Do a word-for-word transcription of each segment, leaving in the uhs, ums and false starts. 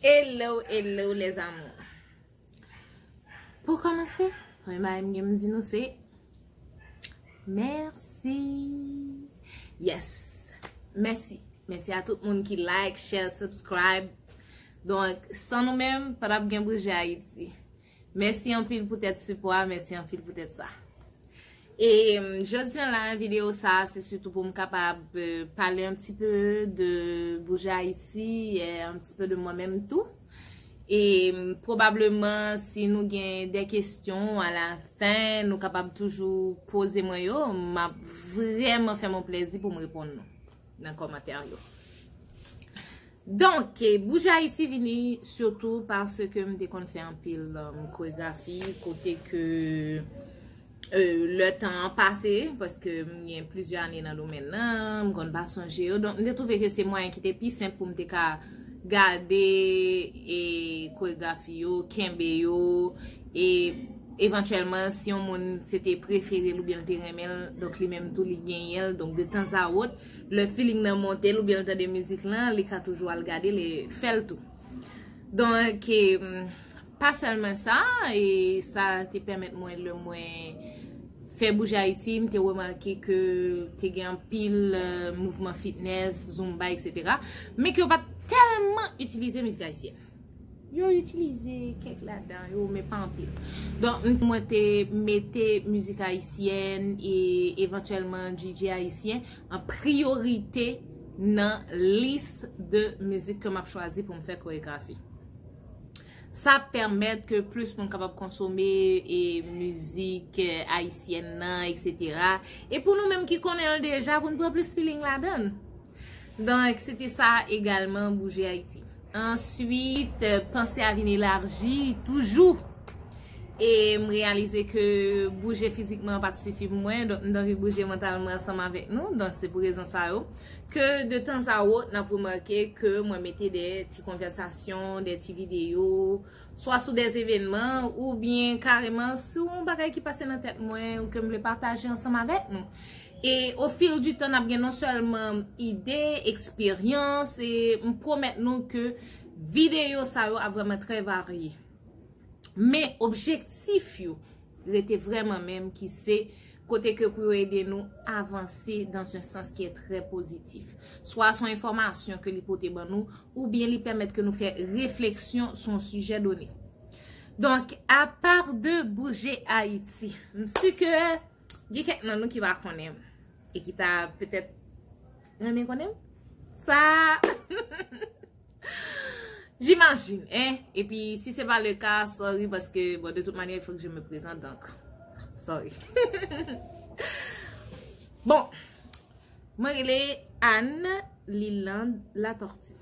Hello, hello, les amours. Pou kòmanse, premye bagay m gen m di nou se mèsi. Yes. Mèsi. Mèsi a tout moun ki like, share, subscribe. Donk, san nou menm, pa t ap gen Bouje Ayiti. Mèsi anpil poutèt sipò a, mèsi anpil poutèt sa. E mm, jodi a la, videyo sa, se sitou pou m kapab euh, pale un petit peu de Bouje Ayiti, euh, un petit peu de moi-même tou. E mm, pwobableman, si nou gen de kesyon a la fen, nou kapab toujou poze mwen yo, m ap vrèman fè m yon plezi pou m reponn nou nan kòmantè yo. Donk, Bouje Ayiti vini sitou paske m te konn fè anpil um, koregrafi kote ke euh, le tan an pase, paske m gen plizyè ane nan domèn nan, m konn pa sonje yo. Donk, m te twouve ke se mwayen ki te pi senp pou m te ka gade e koregrafi yo, kenbe yo, e evantyèlman, si yon moun se te prefere l oubyen l te renmen l, donk li menm tou li genyen l. Donk, de tanzawòt, lè feeling nan monte l oubyen l tande mizik lan, li ka toujou al gade l e fè l tou. Donk, e, pa sèlman sa, e sa te pèmèt mwen lè mwen fè Bouje Ayiti, m te remake ke te gen anpil euh, mouvman fitness, zumba, etsetera. Men ke yo pa t tèlman itilize mizik ayisyèn. Yo itilize kèk ladan yo, men pa anpil. Donk, mwen te mete mizik ayisyèn e evantyèlman D J ayisyen an priyorite nan lis de mizik ke m ap chwazi pou m fè koregrafi. Sa pèmèt ke plis moun kapab konsome e mizik eh, ayisyèn nan, etsetera. E pou nou menm ki konnen l deja, pou n pran plis feeling ladan l. Donk, se te sa egalman Bouje Ayiti. Answit, panse a vin elaji toujou. E m reyalize ke bouje fizikman pa t sifi pou mwen, donk m t anvi bouje mantalman ansanm avèk nou. Donk, se pou rezon sa yo ke de tanzawòt n ap remake ke mwen mete de ti konvèsasyon, de ti videyo, swa sou de evènman oubyen kareman sou yon bagay ki pase nan tèt mwen ou ke m vle pataje ansanm avèk nou. E au fil du temps, n ap gen non sèlman ide, eksperyans, e m pwomèt nou ke videyo sa yo ap vrèman trè varye. Men objektif yo rete vrèman menm ki se kote ke pou yo ede nou avanse dans un sens qui est très positif. Swa se yon enfòmasyon ke li pote ban nou, oubyen li pèmèt ke nou fè refleksyon sou yon sijè done. Donk, a part de Bouje Ayiti, m si ke gen kèk nan nou ki pa konnen m e ki ta petèt renmen konnen m. Sa J'imagine, hein? Epi, si se pa le ka, sorry, paske, bon, de toute manière, il faut que je me présente, donc, sorry. Bon, mwen rele Anne Lilande Latortue.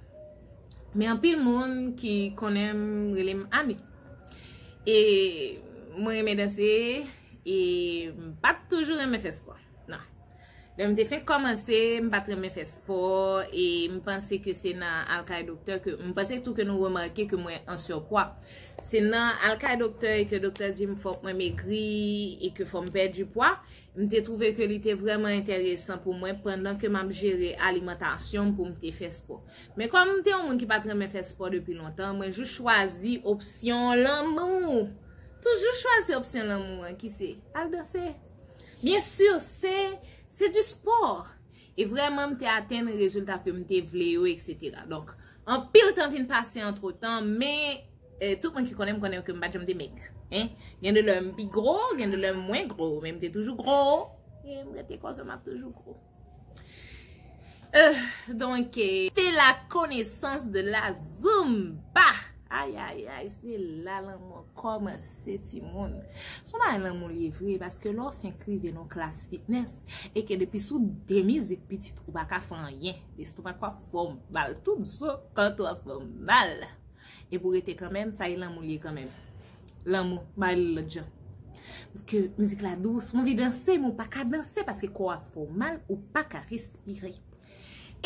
Men anpil moun ki konnen m rele m Annie. E mwen renmen danse, e m pa t toujou renmen fè spò. Non. Lè m te fenk kòmanse, m pa t renmen fè spò, e m panse ke se nan al kay doktè ke, m panse tou ke nou remake ke mwen an sèpwa. Se nan al kay doktè e ke doktè di m fòk mwen megri e ke fò m pèdi pwa. M te twouve ke li te vrèman enteresan pou mwen pandan ke m ap jere alimantasyon m pou m te fè spò. Men kòm m te yon moun ki pa t renmen fè spò depi lontan, mwen jis chwazi opsyon lanmou. Toujou chwazi opsyon lanmou an ki se al danse. Byen si, se se du sport. E vrèman, m te atenn rezilta ke m te vle yo, etsetera. Donk, anpil tan vin pase antretan, men eh, tout moun ki konnen m konnen ke m pa t janm te mèg. Hein? Gen de lè m pi gwo, gen de lè m mwen gwo, men m te toujou gwo. E m rete kwè ke m ap toujou gwo. Euh, donk, eh, fais la connaissance de la Zumba. Ay, ay, ay, se la lanmou an kòmanse, timoun. Se yon bagay lanmou li ye vre, paske lè w fenk rive nan yon klas fitness, e ke depi sou de mizik pitit ou pa ka fè anyen, lestomak w ap fè w mal, tout zo kò w ap fè w mal. E pou rete kanmenm, sa e lanmou li ye kanmenm. Lanmou, m pa rele l lòt jan. Paske mizik la dous, m anvi danse, men ou pa ka danse paske kò w ap fè w mal, ou pa ka respire.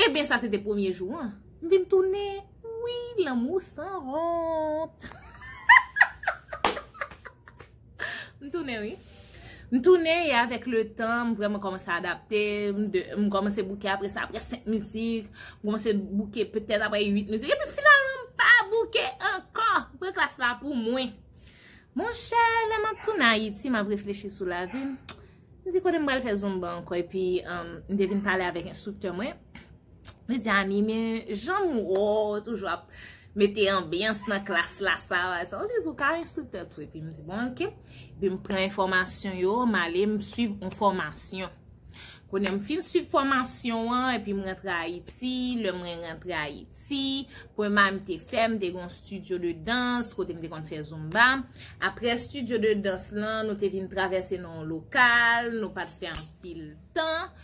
Ebyen, sa se te premye jou an. M vin tounen, wi, lanmou sanwont. M tounen, wi. M tounen, e avèk le tan, m vrèman kòmanse adapte, m de, m kòmanse bouke apre sa, apre senk mizik, m kòmanse bouke petèt apre uit mizik, epi finalman, m pa bouke Klas la pou mwen. Monchè, lè m ap tounen Ayiti, m ap reflechi sou lavi m. M di kote m pral fè zumba ankò, epi um, m te vin pale avèk enstriktè mwen. Li di, Annie, men jan m wè w toujou ap mete anbyans nan klas la, sa, sa. Li di, ou ka enstriktè tou. Epi m di, bon, ok. Epi m pran enfòmasyon yo, m ale, m swiv yon fòmasyon. Kounye a m fin swiv fòmasyon an, epi m rantre Ayiti. Lè mwen rantre Ayiti, premye bagay m te fè, m te gen yon studio de dans kote m te konn fè zumba. Apre studio de dans lan, nou te vin travèse nan yon lokal, nou pa t fè anpil tan.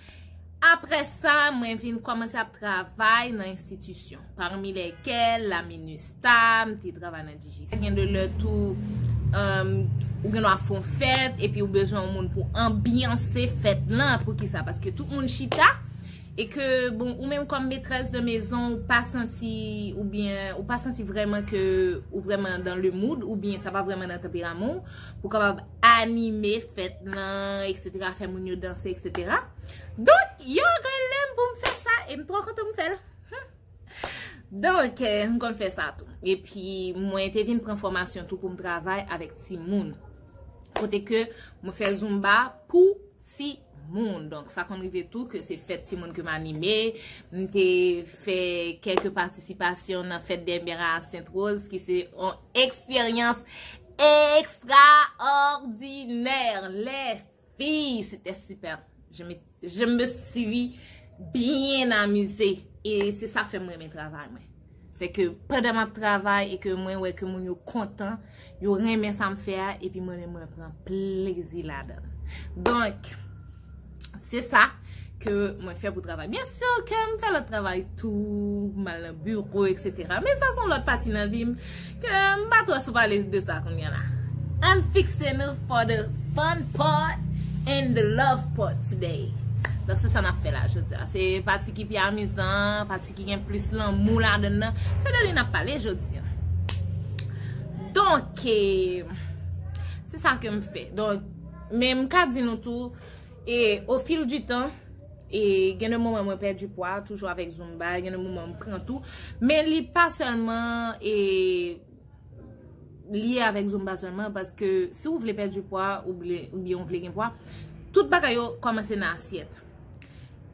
Apre sa, mwen vin kòmanse ap travay nan enstitisyon, parmi lesquels la MINUSTAH, m te travay nan Digicel. Gen de lè tou, um, ou gen dwa fè yon fèt, epi ou bezwen yon moun pou anbyanse fèt lan. Poukisa? Paske tout moun chita, e ke, bon, ou menm kòm metrès de mezon, ou pa santi, oubyen, ou pa santi vrèman ke ou vrèman dans le mood, oubyen sa pa vrèman nan tanperaman w, pou kapab anime fèt lan, et cetera, fè moun yo danse, et cetera. Donk, yo rele m pou m fè sa, e m twò kontan pou m fè l. Donk, eh, m konn fè sa tou. Epi, mwen te vin pran fòmasyon tou pou m travay avèk timoun. Kote ke mwen fè zumba pou timoun. Donk, sa konn rive tou ke se fèt timoun ke m anime. M te fè kèk patisipasyon nan fèt Dèbyen a Sent Woz, ki se yon eksperyans ekstraòdinè. Les filles, c'était super. Je me, je me suis bien amusée. E se sa fè m renmen travay mwen. Se ke pandan m ap travay e ke mwen wè ke moun yo kontan, yo renmen sa m fè a, epi mwen menm mwen pran plezi ladan l. Donk, se sa ke mwen fè pou travay. Byen si ke m fè lòt travay tou, m al nan biwo, et cetera. Men sa se yon lòt pati nan vi m ke m pa twò sou pale de sa kounye a la. Ann fikse nou for the fun part and the love part today. Donk, se sa n ap fè la jodi a. Se pati ki pi amizan, pati ki gen plis lanmou ladan l nan. Se de li n ap pale jodi a. Donk, eh, se sa ke m fè. Donk, men m ka di nou tou, e, au fil du temps, e, gen de moman mwen pèdi pwa, toujou avèk zumba, gen de moman m pran tou. Men li pa sèlman, e, lye avèk zumba sèlman, paske si w vle pèdi pwa, ou vle, oubyen w vle gen pwa, tout bagay yo kòmanse nan asyèt.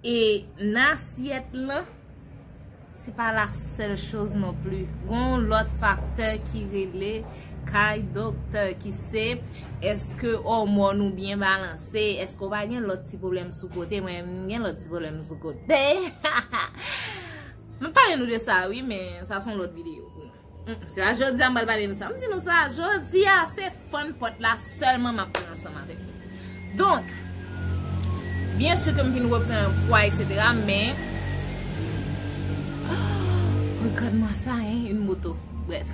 E nan asyèt lan, se pa la sèl choz non pli. Gon lòt faktè ki rele kay doktè, ki se èske òmòn ou byen balanse, èske w pa gen lòt ti pwoblèm sou kote. Mwen, m gen lòt ti pwoblèm sou kote. M ap pale nou de sa, wi, men sa se yon lòt videyo pou nou. Mm, se pa jodi a m pral pale nou sa. M di nou sa, jodi a se fun part la sèlman m ap pran ansanm avèk nou. Donk, byen si ke m vin repran pwa, et cetera, men, regarde-moi ça, hein, une moto. Bref.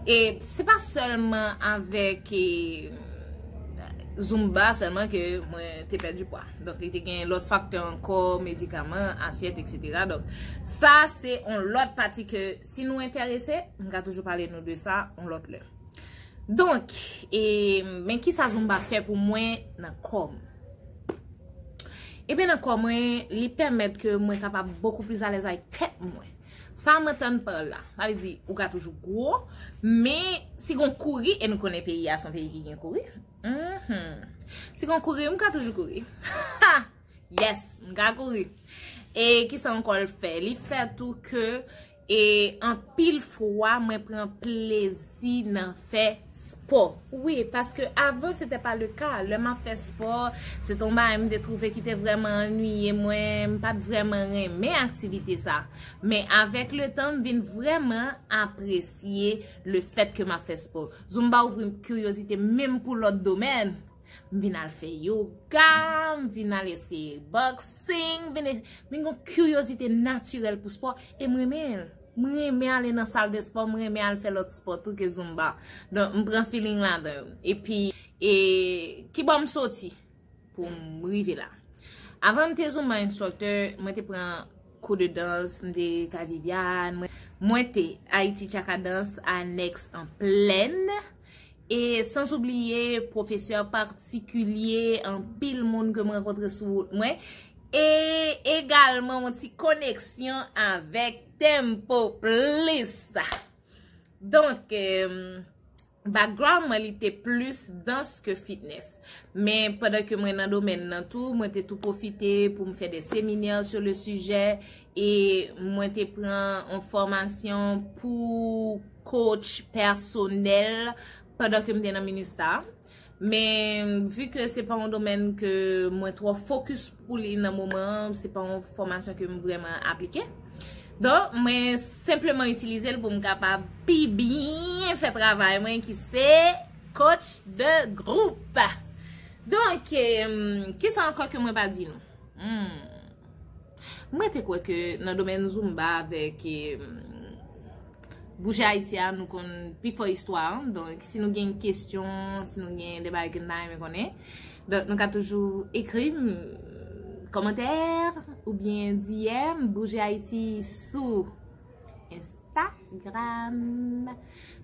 E se pa sèlman avèk, e, zumba sèlman ke mwen te pèdi pwa. Donk, li te gen lòt faktè ankò, medikaman, asyèt, et cetera. Donk, sa se yon lòt pati ke si nou enterese, m ka toujou pale nou de sa yon lòt lè. Donk, e, men kisa zumba fè pou mwen nan kò m? Ebyen, nan kò mwen, li pèmèt ke mwen kapab bokou plis alèz avèk tèt mwen. Sa mwen tann pa la. Sa vle di, ou ka toujou gwo, men si gon kouri, e nou konnen peyi a se yon peyi ki gen kouri. Mhm. Si gon kouri, m ka toujou kouri. Yes, m ka kouri. E kisa ankò l fè? Li fè tou ke, e anpil fwa, mwen pran plezi nan fè spò. Wi, paske avan, se te pa le ka. Lè m ap fè spò, se te yon bagay m te twouve ki te vrèman annuiye mwen, m pa t vrèman renmen aktivite sa. Men avèk le tan, m vin vrèman apresye le fèt ke m ap fè spò. Zumba ouvri kiryozite menm pou lòt domèn. M vin al fè yoga, m vin al eseye boxing, m vin, vin gon kiryozite natirèl pou spò, e m renmen l. M renmen ale nan sal de spò, m renmen al fè lòt spò tou ke zumba. Donk, m pran feeling ladan yo. Epi, e, kibò m soti pou m rive la? Avan m te zumba instructor, mwen te pran kou de dans, m te kay Viviane, mwen, mwen te Haiti Tchaka Dans, Annex en Plaine. E sans oublier pwofesè patikilye, anpil moun ke m rankontre sou wout mwen. E egalman yon ti koneksyon avèk Tempo Plus. Donk, eh, background mwen li te plis dans ke fitness. Men pandan ke mwen nan domèn nan tou, mwen te tou pwofite pou m fè de seminè sur le sujet e mwen te pran yon fòmasyon pou coach pèsonèl pandan ke m te nan Minustah. Men vi ke se pa yon domèn ke mwen twò focus pou li nan moman an, se pa yon fòmasyon ke m vrèman aplike. Donk, mwen senpleman itilize l pou m kapab pi byen fè travay mwen ki se coach de group. Donk, eh, kisa ankò ke mwen pa di nou? Hmm. Mwen te kwè ke nan domèn Zumba avèk eh, Bouje Ayiti a, nou konn pi fò istwa an. Donk, si nou gen kesyon, si nou gen de bagay ke nou ta renmen konnen, donk, nou ka toujou ekri m kòmantè oubyen D M Bouje Ayiti sou Instagram.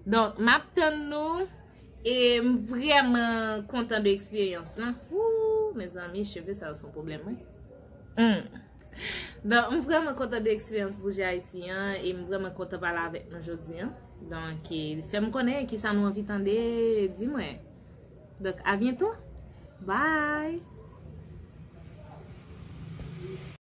Donk, m ap tann nou e m vrèman kontan de eksperyans lan. Wou, mezanmi, cheve sa yo se yon pwoblèm, wi. Hmm. Donk, m vrèman kontan de eksperyans Bouje Ayiti an e m vrèman kontan pale avèk nou jodi an. Donk, e, fè m konnen kisa nou anvi tande, di mwen. Donk, à bientôt. Bye!